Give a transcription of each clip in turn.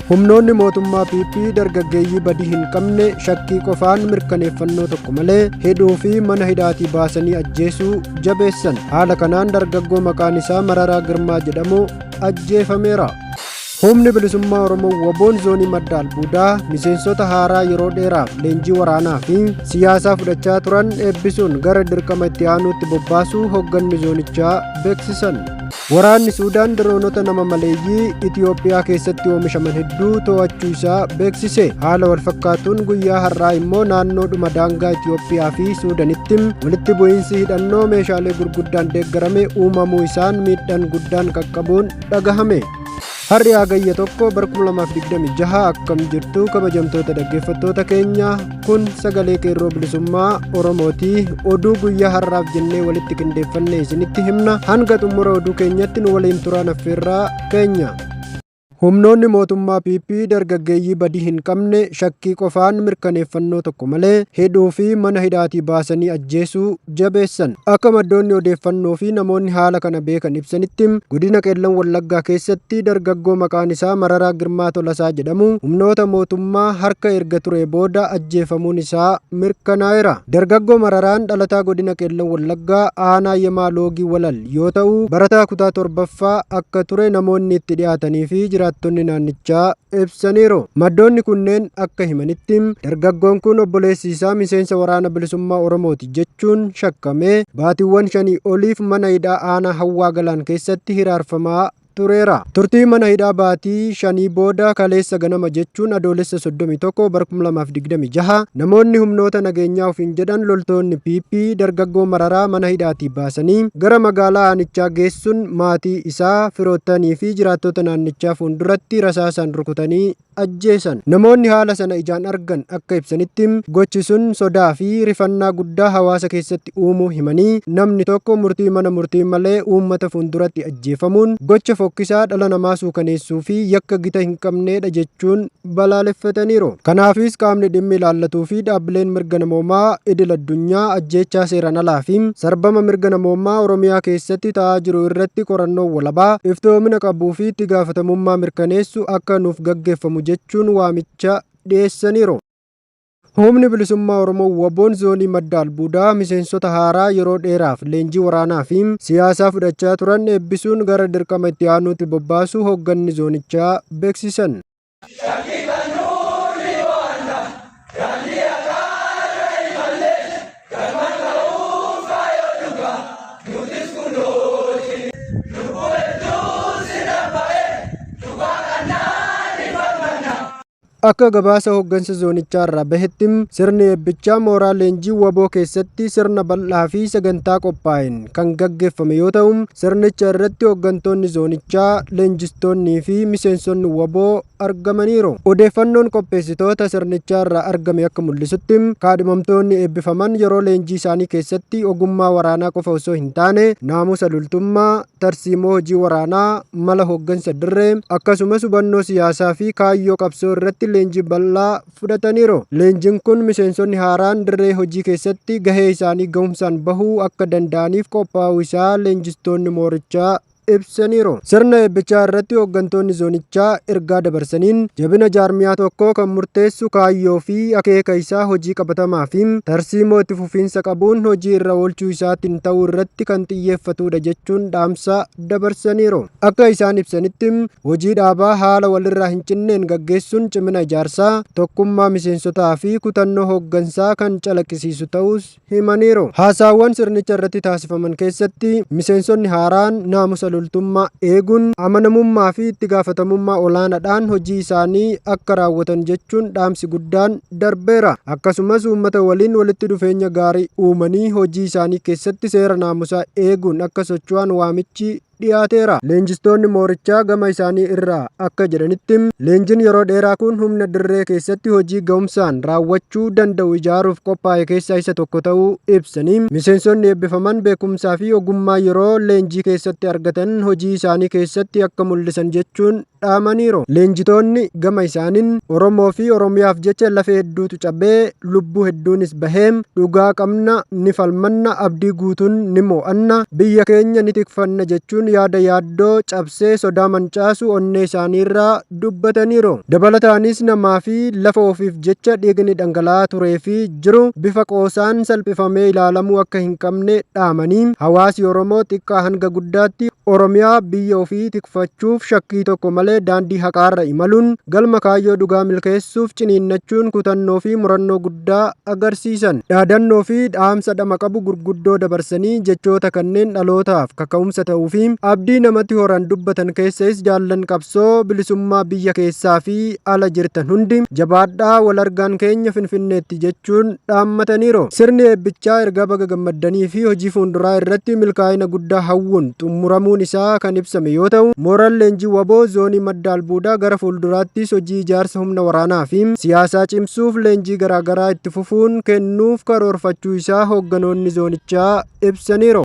Humnoonni mootummaa PP dargaggeeyyii badii hin qabne shakkii qofaan mirkaneeffannoo tokko malee hidhuu fi mana hidhaatii baasanii ajjeesuu jabeessan. Haala kanaan dargaggoo maqaan isaa Mararaa Girmaa jedhamu ajjeefameera. Humni bilisummaa Oromoo WBOn zoonii madda albuudaa miseensota haaraa yeroo dheeraaf leenjii waraanaa fi siyaasaa fudhachaa turan eebbisuun gara dirqama itti aanuutti bobbaasuu hoogganni zoonichaa beeksisan. Waraanni Suudaan diroonota nama maleeyyii Itiyoophiyaa keessatti oomishaman hedduu to'achuu isaa beeksise. Haala walfakkaatuun guyyaa har'aa immoo naannoodhuma daangaa Itiyoophiyaa fi Suudaanitti walitti bu'iinsi hidhannoo meeshaalee gurguddaan deeggarame uumamuu isaan miidhaan guddaan qaqqabuun dhagahame. Har'i Hagayya 1 bara 2026 akkam jirtu kabajamtoota dhaggeeffattoota keenya, kun sagalee qeerroo bilisummaa Oromooti. Oduu guyyaa har'aaf jennee walitti qindeeffannee isinitti himna. Hanga xumura oduu keenyatti nu waliin turaan affeerraa keenya. Humnoonni mootummaa PP dargaggeeyyii badii hin qabne shakkii qofaan mirkaneeffannoo tokko malee hidhuu fi mana hidhaatii baasanii ajjeesuu jabeessan. Akka maddoonni odeeffannoo fi namoonni haala kana beekan ibsanitti, godina Qeellam Wallaggaa keessatti dargaggoo maqaan isaa Mararaa Girmaa Tolasaa jedhamu humnoota mootummaa harka erga turee booda ajjeefamuun isaa mirkanaa'eera. Dargaggoo Mararaan dhalataa godina Qeellam Wallaggaa aanaa Yemaa Loogii Walal yoo ta'u, barataa kutaa 7ffaa akka ture namoonni itti dhiyaatanii fi jiraattonni naannichaa ibsaniiru. Maddoonni kunneen akka himanitti, dargaggoon kun obboleessi isaa miseensa Waraana Bilisummaa Oromooti jechuun shakkamee baatiiwwan shanii oliif mana hidhaa aanaa Hawwaa Galaan keessatti hiraarfamaa tureera. Turtii mana hidhaa baatii shanii booda kaleessa ganama jechuun Adoolessa 31 bara 2026 namoonni humnoota nageenyaa ofiin jedhan loltoonni PP dargaggoo Mararaa mana hidhaatii baasanii gara magaalaa aanichaa geessuun maatii isaa, firoottanii fi jiraattota naannichaa fuulduratti rasaasaan rukutanii ajjeesan. Namoonni haala sana ijaan argan akka ibsanitti, gochi sun sodaa fi rifannaa guddaa hawaasa keessatti uumuu himanii, namni tokko murtii mana murtii malee uummata fuulduratti ajjeefamuun gocha fokkisaa dhala namaa suukaneessuu fi yakka gita hin qabneedha jechuun balaaleffataniiru. Kanaafis qaamni dhimmi ilaallatuu fi dhaabbileen mirga namoomaa idil addunyaa ajjeechaa seeraan alaa fi sarbama mirga namoomaa Oromiyaa keessatti ta'aa jiru irratti qorannoon walabaa, iftoomina qabuu fi itti gaafatamummaa mirkaneessu akka nuuf gaggeeffamu jechuun waamicha dhiyeessaniiru. Humni Bilisummaa Oromoo WBOn Zoonii Madda Albuudaa miseensota haaraa yeroo dheeraaf leenjii waraanaa fi siyaasaa fudhachaa turan eebbisuun gara dirqama itti aanuutti bobbaasuu hoogganni zoonichaa beeksisan. Shakkii qabnu ni mo'anna, daandii haqaa irra imallee, galmaan ga'uuf kaayyoo dhugaa, nutis kunooti. Lubbuu hedduun si damba'e, dhugaa qabnaan ni falmanna. Akka gabaasa hooggansa zoonichaa irraa bahetti, sirni eebbichaa mooraa leenjii WBO keessatti sirna bal'aa fi sagantaa qophaa'een kan gaggeeffame yoo ta'u, sirnicha irratti hooggantoonni zoonichaa, leenjistoonnii fi miseensonni WBO argamaniiru. Odeeffannoon qopheessitoota sirnichaa irraa argame akka mul'isutti, kaadhimamtoonni eebbifaman yeroo leenjii isaanii keessatti ogummaa waraanaa qofa osoo hin taane, naamusa loltummaa, tarsiimoo hojii waraanaa, mala hooggansa dirree, akkasumas hubannoo siyaasaa fi kaayyoo qabsoo irratti leenjii bal'aa fudhataniiru. Leenjiin kun miseensonni haaraan dirree hojii keessatti gahee isaanii gahumsaan bahuu akka danda'aniif qophaa'uu isaa leenjistoonni moorichaa ibsaniiru. Sirna eebbichaa irratti hooggantoonni zoonichaa ergaa dabarsaniin, jabina jaarmiyaa tokkoo kan murteessu kaayyoo fi akeeka isaa hojii qabatamaa fi tarsiimoo itti fufiinsa qabuun hojii irra oolchuu isaatiin ta'uu irratti kan xiyyeeffatudha jechuun dhaamsa dabarsaniiru. Akka isaan ibsanitti, hojii dhaabaa haala walirraa hin cinneen gaggeessuun cimina ijaarsaa, tokkummaa miseensotaa fi kutannoo hooggansaa kan calaqqisiisu ta'uus himaniiru. Haasaawwan sirnicha irratti taasifaman keessatti miseensonni haaraan naamusa loltummaa eeguun amanamummaa fi itti gaafatamummaa olaanaadhaan hojii isaanii akka raawwatan jechuun dhaamsi guddaan darbeera. Akkasumas uummata waliin walitti dhufeenya gaarii uumanii hojii isaanii keessatti seera naamusaa eeguun akka socho'an waamichi dhiyaateera. Leenjistoonni moorichaa gama isaanii irraa akka jedhanitti, leenjiin yeroo dheeraa kun humna dirree keessatti hojii gahumsaan raawwachuu danda'u ijaaruuf qophaa'e keessaa isa tokko ta'uu ibsanii, miseensonni eebbifaman beekumsaa fi ogummaa yeroo leenjii keessatti argatan hojii isaanii keessatti akka mul'isan jechuun dhaamaniiru. Leenjitoonni gama isaaniin, Oromoo fi Oromiyaaf jecha lafee hedduutu cabee, lubbuu hedduunis bahee, dhugaa qabna, ni falmanna, abdii guutuun ni mo'anna, biyya keenya ni tikfanna jechuun jechuun yaada yaaddoo cabsee sodaa mancaasu onnee isaaniirraa dubbataniiru. Dabalataanis namaa fi lafa ofiif jecha dhiigni dhangala'aa turee fi jiru bifa qoosaan salphifamee ilaalamuu akka hin qabne dhaamanii, hawaasi Oromoo xiqqaa hanga guddaatti Oromiyaa biyya ofii tikfachuuf shakkii tokko malee daandii haqaarra imaluun galma kaayyoo dhugaa milkeessuuf ciniinnachuun kutannoo fi murannoo guddaa agarsiisan. Dhaadannoo fi dhaamsa dhama qabu gurguddoo dabarsanii jechoota kanneen dhalootaaf kaka'umsa ta'uu fi abdii namatti horan dubbatan keessais, jaallan qabsoo bilisummaa biyya keessaa fi ala jirtan hundi jabaadhaa, wal argaan keenya Finfinneetti jechuun dhaammataniiru. Sirni eebbichaa ergaa baga gammaddanii fi hojii fuulduraa irratti milkaa'ina guddaa hawwuun xumuramuun isaa kan ibsame yoo ta'u, mooraan leenjii WBO zoonii Madda Albuudaa gara fuulduraattis hojii ijaarsa humna waraanaa fi siyaasaa cimsuuf leenjii garaagaraa itti fufuun kennuuf karoorfachuu isaa hoogganoonni zoonichaa ibsaniiru.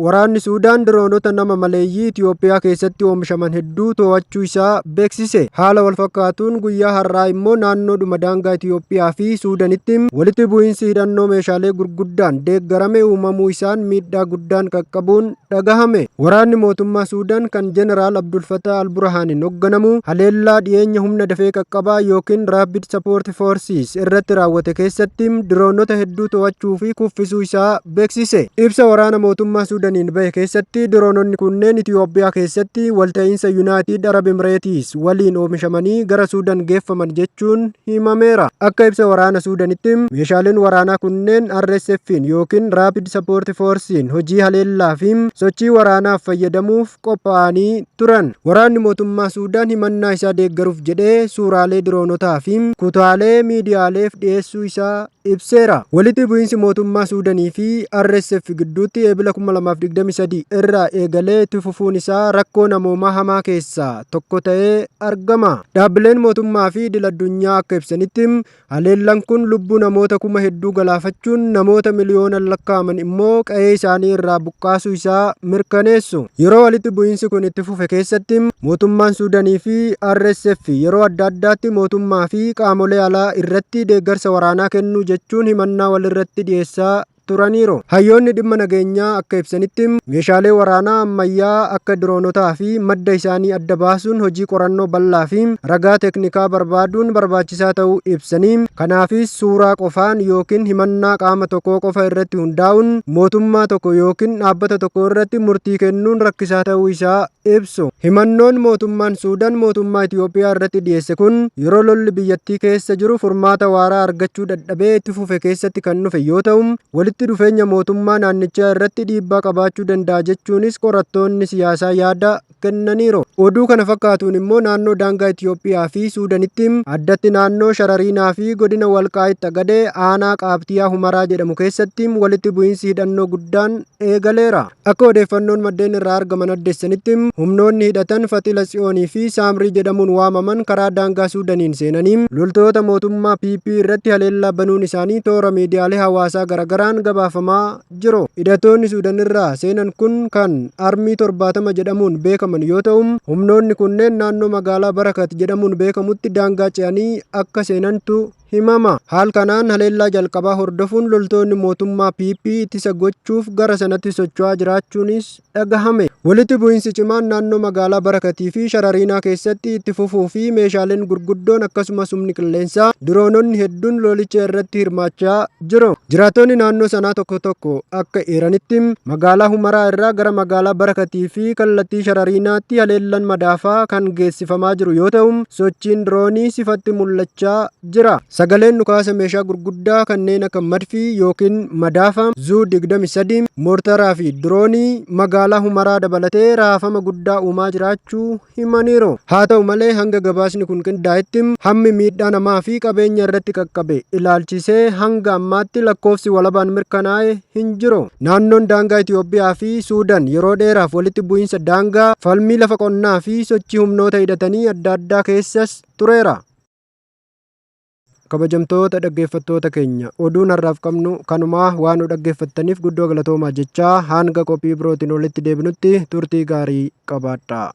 Waraanni Suudaan diroonota nama maleeyyii Itiyoophiyaa keessatti oomishaman hedduu to'achuu isaa beeksise. Haala wal fakkaatuun guyyaa har'aa immoo naannoodhuma daangaa Itiyoophiyaa fi Suudaanitti walitti bu'iinsi hidhannoo meeshaalee gurguddaan deeggarame uumamuu isaan miidhaa guddaan qaqqabuun dhagahame. Waraanni mootummaa Suudaan kan Jeneraal Abdul Fattah al-Burhaaniin hoogganamu haleellaa dhiyeenya humna dafee qaqqabaa yookiin Rapid Support Forces irratti raawwate keessatti diroonota hedduu to'achuu fi kuffisuu isaa beeksise. Ibsa waraana mootummaa Suudaaniin bahe keessatti diroononni kunneen Itiyoophiyaa keessatti walta'iinsa Yuunaayitid Arab Emireetis waliin oomishamanii gara Suudaan geeffaman jechuun himameera. Akka ibsa waraana Suudaanitti meeshaaleen waraanaa kunneen RSF'n yookiin Rapid Support Force'n hojii haleellaa fi sochii waraanaaf fayyadamuuf qophaa'anii turan. Waraanni mootummaa Suudaan himannaa isaa deeggaruuf jedhee suuraalee diroonotaa fi kutaalee miidiyaaleef dhiyeessuu isaa ibseera. Walitti bu'iinsi mootummaa Suudaanii fi RSF gidduutti Eebila 2023 irraa eegalee itti fufuun isaa rakkoo namoomaa hamaa keessaa tokko ta'ee argama. Dhaabbileen mootummaa fi idil addunyaa akka ibsanitti haleellaan kun lubbuu namoota kuma hedduu galaafachuun namoota miliyoona lakkaa'aman immoo qe'ee isaanii irraa buqqaasuu isaa mirkaneessu. Yeroo walitti bu'iinsi kun itti fufe keessatti mootummaan Suudaanii fi RSF yeroo adda addaatti mootummaa fi qaamolee alaa irratti deeggarsa waraanaa kennuu jechuun himannaa walirratti dhiyeessaa turaniiru. Hayyoonni dhimma nageenyaa akka ibsanitti meeshaalee waraanaa ammayyaa akka diroonotaa fi madda isaanii adda baasuun hojii qorannoo bal'aa fi ragaa teeknikaa barbaaduun barbaachisaa ta'uu ibsanii, kanaafis suuraa qofaan yookiin himannaa qaama tokkoo qofa irratti hundaa'uun mootummaa tokko yookiin dhaabbata tokko irratti murtii kennuun rakkisaa ta'uu isaa ibsu. Himannoon mootummaan Suudaan mootummaa Itiyoophiyaa irratti dhiyeesse kun yeroo lolli biyyattii keessa jiru furmaata waaraa argachuu dadhabee itti fufe keessatti kan dhufe yoo ta'u, walitti dhufeenya mootummaa naannichaa irratti dhiibbaa qabaachuu danda'a jechuunis qorattoonni siyaasaa yaada kennaniiru. Oduu kana fakkaatuun immoo naannoo daangaa Itiyoophiyaa fi Suudaanitti, addatti naannoo Sharariinaa fi godina Walqaayit Xagadee aanaa Qaabtiyaa Humaraa jedhamu keessatti walitti bu'iinsi hidhannoo guddaan eegaleera. Akka odeeffannoon maddeen irraa argaman addeessanitti humnoonni hidhatan Faxila Tsiyoonii fi Saamrii jedhamuun waamaman karaa daangaa Suudaaniin seenanii loltoota mootummaa PP irratti haleellaa banuun isaanii toora miidiyaalee hawaasaa garagaraan gabaafamaa jiru. Hidhattoonni Suudaan irraa seenan kun kan Armii 70 jedhamuun beekaman yoo ta'u, humnoonni kunneen naannoo magaalaa Barakat jedhamuun beekamutti daangaa ce'anii akka seenantu himama. Haal kanaan haleellaa jalqabaa hordofuun loltoonni mootummaa PP ittisa gochuuf gara sanatti socho'aa jiraachuunis dhagahame. Walitti bu'iinsi cimaan naannoo magaalaa Barakatii fi Sharariinaa keessatti itti fufuu fi meeshaaleen gurguddoon akkasumas humni qilleensaa diroononni hedduun lolicha irratti hirmaachaa jiru. Jiraattonni naannoo sanaa tokko tokko akka eeranitti magaalaa Humaraa irraa gara magaalaa Barakatii fi kallattii Sharariinaatti haleellaan madaafaa kan geessifamaa jiru yoo ta'u, sochiin diroonii sifatti mul'achaa jira. Sagaleen dhukaasa meeshaa gurguddaa kanneen akka madfii yookiin madaafa Zuu 23, moortaraa fi diroonii magaalaa Humaraa dabalatee raafama guddaa uumaa jiraachuu himaniiru. Haa ta'u malee hanga gabaasni kun qindaa'etti hammi miidhaa namaa fi qabeenya irratti qaqqabe ilaalchisee hanga ammaatti lakkoofsi walabaan mirkanaa'e hin jiru. Naannoon daangaa Itiyoophiyaa fi Suudaan yeroo dheeraaf walitti bu'iinsa daangaa, falmii lafa qonnaa fi sochii humnoota hidhatanii adda addaa keessas tureera. Kabajamtoota dhaggeeffattoota keenya, oduun har'aaf qabnu kanumaa. Waan nu dhaggeeffattaniif guddoo galatoomaa jechaa, hanga qophii birootiin walitti deebinutti turtii gaarii qabaadhaa.